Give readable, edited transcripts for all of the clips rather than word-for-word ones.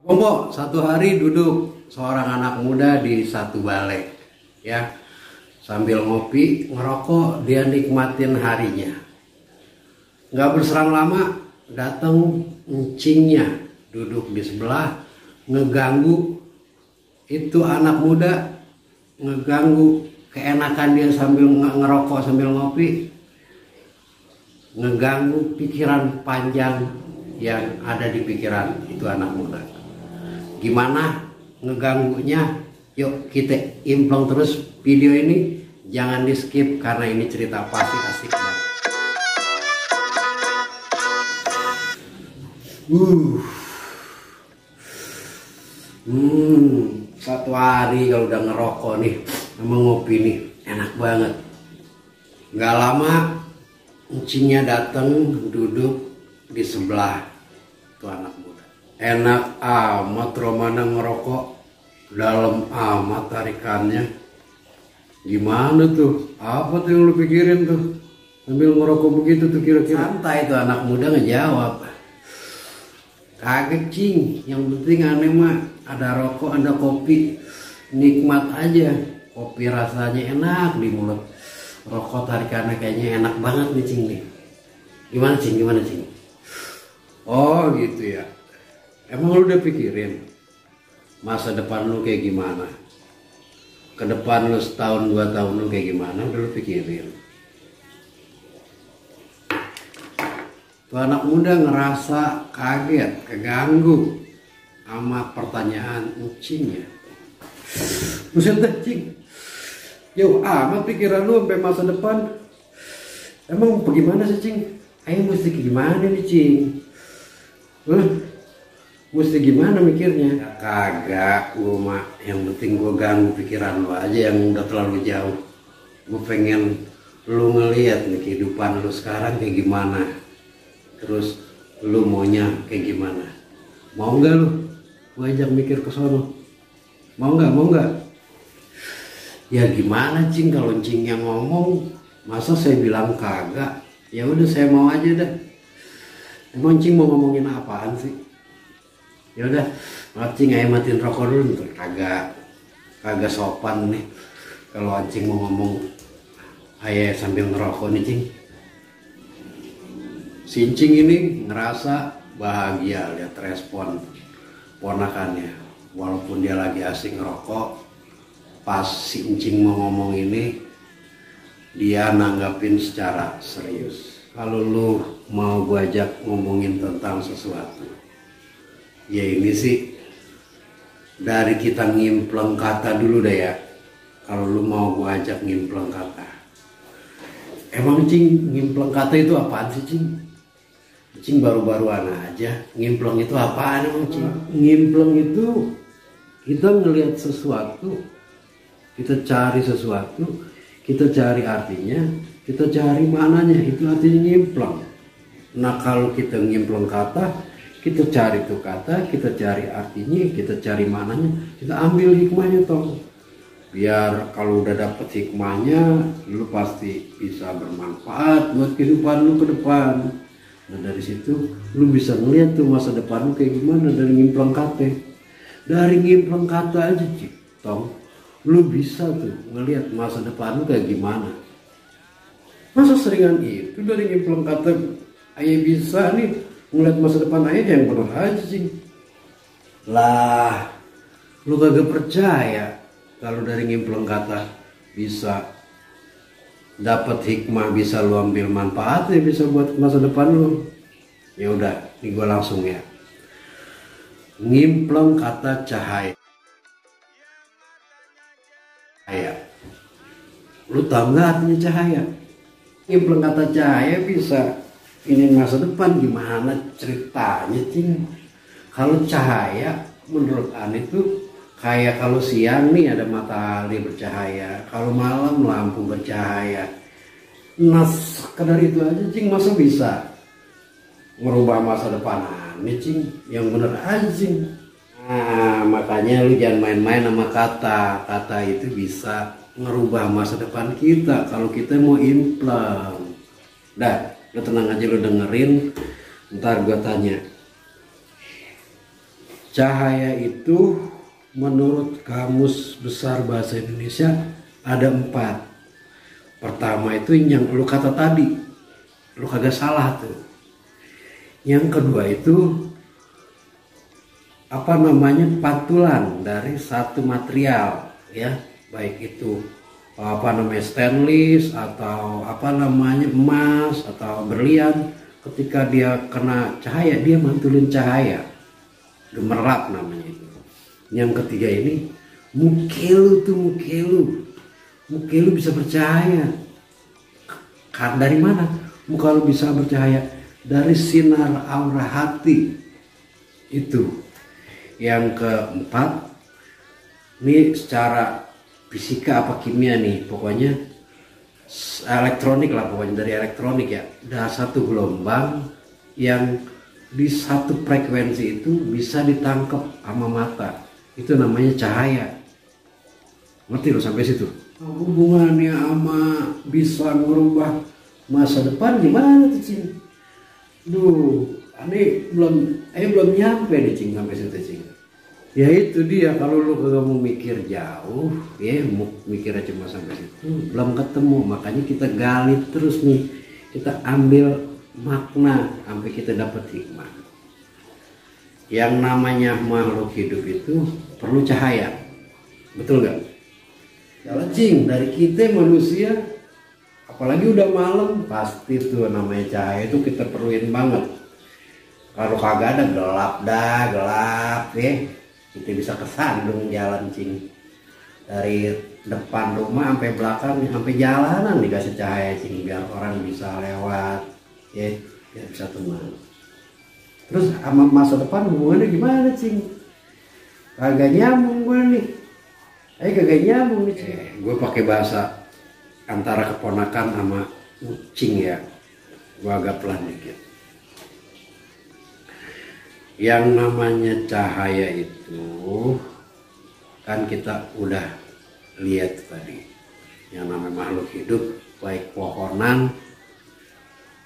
Kombo, satu hari duduk seorang anak muda di satu balai, ya, sambil ngopi, ngerokok, dia nikmatin harinya. Nggak berserang lama, datang encingnya, duduk di sebelah, ngeganggu. Itu anak muda ngeganggu keenakan dia sambil ngerokok sambil ngopi, ngeganggu pikiran panjang yang ada di pikiran itu anak muda. Gimana ngeganggunya? Yuk kita implong terus video ini, jangan di skip karena ini cerita pasti asik banget. Satu hari kalau udah ngerokok nih sama ngopi nih enak banget. Gak lama encingnya datang duduk di sebelah tuh anak muda. Enak amat Romana ngerokok, dalam amat tarikannya. Gimana tuh? Apa tuh yang lu pikirin tuh sambil ngerokok begitu tuh kira-kira? Santai tuh anak muda ngejawab, kagak cing, yang penting aneh mah ada rokok, ada kopi, nikmat aja. Kopi rasanya enak di mulut, rokok tarikannya kayaknya enak banget nih cing nih. Gimana cing, gimana cing? Oh gitu ya. Emang lu udah pikirin masa depan lu kayak gimana? Ke depan lu setahun 2 tahun lu kayak gimana? Udah lu pikirin? Tuh anak muda ngerasa kaget, keganggu sama pertanyaan encingnya. Buset dah cing, jauh amat pikiran lu sampai masa depan. Emang bagaimana sih cing? Ayo mesti gimana nih cing? Mesti gimana mikirnya? Ya, kagak, gue mah yang penting gue ganggu pikiran lu aja yang udah terlalu jauh. Gue pengen lu ngeliat nih kehidupan lu sekarang kayak gimana, terus lu maunya kayak gimana. Mau nggak lu gue ajak mikir ke sono? Mau nggak, mau nggak? Ya gimana cing, kalau cing yang ngomong masa saya bilang kagak? Ya udah saya mau aja dah. Emang cing mau ngomongin apaan sih? Ya udah, cing ayo matiin rokok dulu, ntar kagak sopan nih kalau cing mau ngomong ayo sambil ngerokok nih cing. Si cing ini ngerasa bahagia lihat respon ponakannya, walaupun dia lagi asik ngerokok. Pas si cing mau ngomong ini, dia nanggapin secara serius. Kalau lu mau gua ajak ngomongin tentang sesuatu, ya ini sih dari kita ngimpleng kata dulu deh ya. Kalau lu mau gua ajak ngimpleng kata, emang cing ngimpleng kata itu apaan sih cing? Cing baru-baruan aja ngimpleng itu apaan emang cing? Ngimpleng itu kita ngelihat sesuatu, kita cari sesuatu, kita cari artinya, kita cari maknanya, itu artinya ngimpleng. Nah kalau kita ngimpleng kata, kita cari tuh kata, kita cari artinya, kita cari maknanya, kita ambil hikmahnya toh. Biar kalau udah dapet hikmahnya, lu pasti bisa bermanfaat buat kehidupan lu ke depan. Nah dari situ lu bisa ngeliat tuh masa depan lu kayak gimana dari ngimpleng kata. Dari ngimpleng kata aja cik, tong, lu bisa tuh ngeliat masa depan lu kayak gimana. Masa seringan itu dari ngimpleng kata ayah bisa nih ngeliat masa depan ayah yang bener aja cing. Lah lu kagak percaya kalau dari ngimpleng kata bisa dapat hikmah, bisa lu ambil manfaatnya, bisa buat masa depan lu. Ya udah, ini gue langsung ya. Ngimpleng kata cahaya. Lu tahu nggak artinya cahaya? Ngimpleng kata cahaya bisa ini masa depan, gimana ceritanya cing? Kalau cahaya menurut Ani tuh kayak kalau siang nih ada matahari bercahaya, kalau malam lampu bercahaya. Nah sekedar itu aja cing, masa bisa merubah masa depan Ani cing? Yang bener aja cing. Nah makanya lu jangan main-main sama kata. Kata itu bisa ngerubah masa depan kita kalau kita mau impleng. Dah, lu tenang aja, lu dengerin. Ntar gua tanya, Cahaya itu menurut Kamus Besar Bahasa Indonesia ada 4. Pertama itu yang lu kata tadi, lu kagak salah tuh. Yang kedua itu apa namanya, pantulan dari satu material ya, baik itu apa namanya stainless atau apa namanya emas atau berlian. Ketika dia kena cahaya, dia mantulin cahaya, gemerlap namanya itu. Yang ketiga ini mukelu tuh, mukelu bisa bercahaya. Dari mana muka lu bisa bercahaya? Dari sinar aura hati itu. Yang keempat, ini secara fisika apa kimia nih, pokoknya elektronik lah, pokoknya dari elektronik ya. Ada satu gelombang yang di satu frekuensi itu bisa ditangkap sama mata, itu namanya cahaya. Ngerti lo sampai situ? Hubungannya sama bisa merubah masa depan gimana tuh, Cing? Duh, ini belum nyampe nih, Cing, sampai situ, Cing. Ya itu dia, kalau lu kagak mau mikir jauh, ya mikirnya cuma sampai situ, belum ketemu. Makanya kita gali terus nih, kita ambil makna sampai kita dapat hikmah. Yang namanya makhluk hidup itu perlu cahaya, betul nggak? Kalau Cing, dari kita manusia, apalagi udah malam, pasti tuh namanya cahaya itu kita perluin banget. Kalau kagak ada gelap ya, kita bisa kesandung jalan, Cing. Dari depan rumah sampai belakang sampai jalanan dikasih cahaya, Cing, biar orang bisa lewat ya, biar bisa tenang. Terus sama masa depan hubungannya gimana, Cing? Kagak nyambung gue nih. Kagak nyambung nih, Cing. Gue pakai bahasa antara keponakan sama Cing ya. Gue agak pelan dikit. Yang namanya cahaya itu kan kita udah lihat tadi. Yang namanya makhluk hidup, baik pohonan,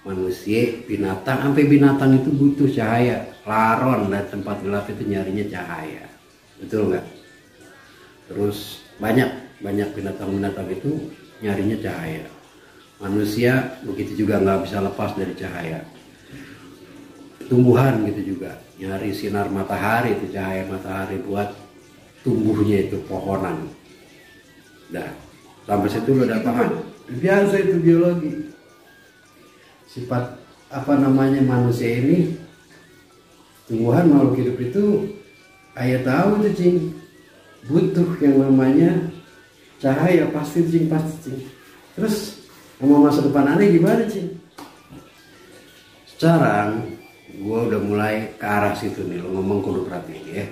manusia, binatang, sampai binatang itu butuh cahaya. Laron dan tempat gelap itu nyarinya cahaya, betul nggak? Terus banyak binatang-binatang itu nyarinya cahaya. Manusia begitu juga, nggak bisa lepas dari cahaya. Tumbuhan gitu juga nyari sinar matahari, itu cahaya matahari buat tumbuhnya itu pohonan. Dah sampai situ lo udah paham. Biasa itu biologi. Sifat apa namanya manusia ini, tumbuhan makhluk hidup itu ayah tahu tuh, Cing, butuh yang namanya cahaya, pasti, Cing, pasti, Cing. Terus sama masa depan aneh gimana, Cing? Sekarang gue udah mulai ke arah situ nih, lo ngomong kudu perhatiin ya.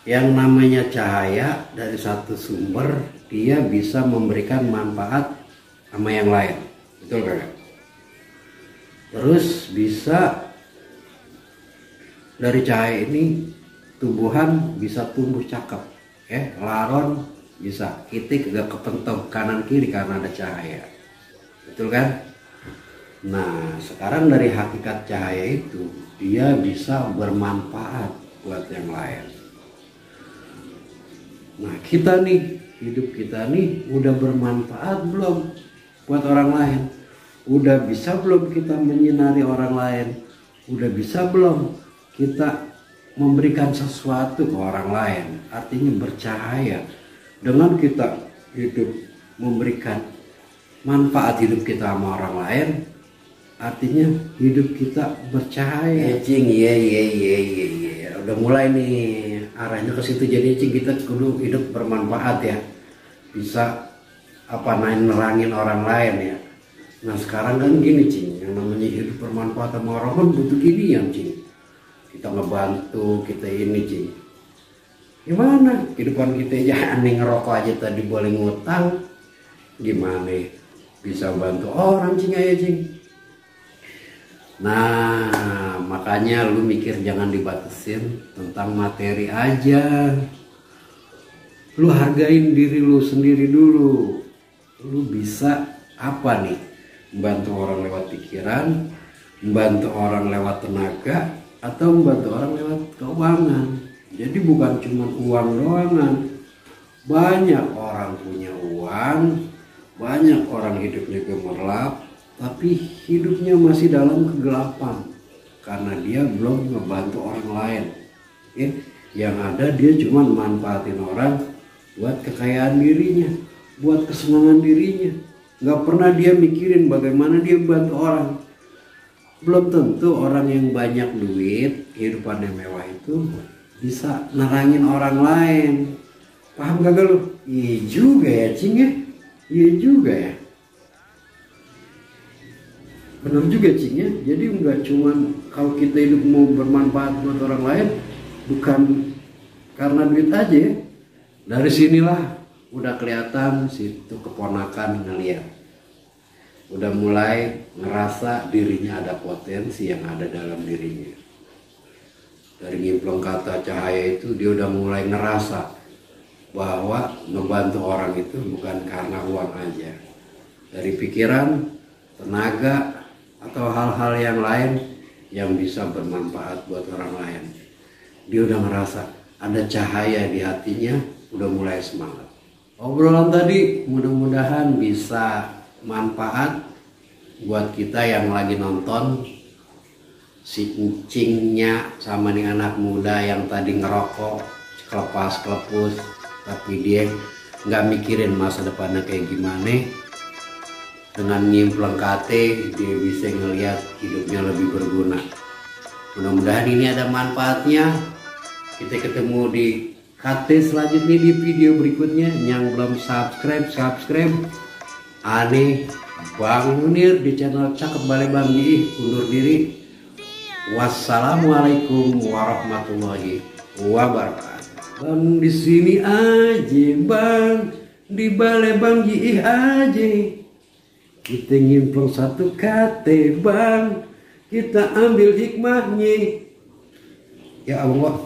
Yang namanya cahaya dari satu sumber, dia bisa memberikan manfaat sama yang lain, betul gak? Terus bisa dari cahaya ini tumbuhan bisa tumbuh cakep, laron bisa, kita gak kepentok kanan kiri karena ada cahaya, betul kan? Nah sekarang dari hakikat cahaya itu, dia bisa bermanfaat buat yang lain. Nah kita nih, hidup kita nih udah bermanfaat belum buat orang lain? Udah bisa belum kita menyinari orang lain? Udah bisa belum kita memberikan sesuatu ke orang lain? Artinya bercahaya. Dengan kita hidup memberikan manfaat hidup kita sama orang lain, artinya hidup kita bercahaya. Cing, iya. Udah mulai nih arahnya ke situ. Jadi, Cing, kita kudu hidup bermanfaat ya. Bisa nerangin orang lain ya. Nah sekarang kan gini, Cing, yang namanya hidup bermanfaat sama orang kan butuh gini ya, Cing. Kita ngebantu, kita ini, Cing. Gimana kehidupan kita aja, aneh ngerokok aja tadi boleh ngutang, gimana bisa bantu orang, Cing, aja, Cing. Nah makanya lu mikir jangan dibatasin tentang materi aja. Lu hargain diri lu sendiri dulu. Lu bisa nih? Membantu orang lewat pikiran, membantu orang lewat tenaga, atau membantu orang lewat keuangan. Jadi bukan cuma uang doangan. Banyak orang punya uang, banyak orang hidupnya gemerlap, tapi hidupnya masih dalam kegelapan karena dia belum ngebantu orang lain. Yang ada dia cuma manfaatin orang buat kekayaan dirinya, buat kesenangan dirinya. Nggak pernah dia mikirin bagaimana dia bantu orang. Belum tentu orang yang banyak duit, kehidupannya mewah itu bisa nerangin orang lain. Paham gak lu? Iya juga ya Cing ya. Iya juga ya. Benar juga Cing ya. Jadi nggak cuman kalau kita hidup mau bermanfaat buat orang lain, bukan karena duit aja ya. Dari sinilah udah kelihatan situ keponakan ngeliat. Udah mulai ngerasa dirinya ada potensi yang ada dalam dirinya. Dari ngimpleng kata cahaya itu dia udah mulai ngerasa bahwa ngebantu orang itu bukan karena uang aja. Dari pikiran, tenaga, atau hal-hal yang lain yang bisa bermanfaat buat orang lain. Dia udah ngerasa ada cahaya di hatinya, udah mulai semangat. Obrolan tadi mudah-mudahan bisa manfaat buat kita yang lagi nonton. Si encingnya sama nih anak muda yang tadi ngerokok, kelepas-kelepus, tapi dia nggak mikirin masa depannya kayak gimana. Dengan nyimpleng kate dia bisa ngelihat hidupnya lebih berguna. Mudah-mudahan ini ada manfaatnya. Kita ketemu di KT selanjutnya di video berikutnya. Yang belum subscribe. Aneh Bang Munir di channel Cakep Balai Bang Giih undur diri. Wassalamualaikum warahmatullahi wabarakatuh. Bang di sini aja bang, di Balai Bang Giih aja. Kita nyimpleng satu kate bang, kita ambil hikmahnya. Ya Allah.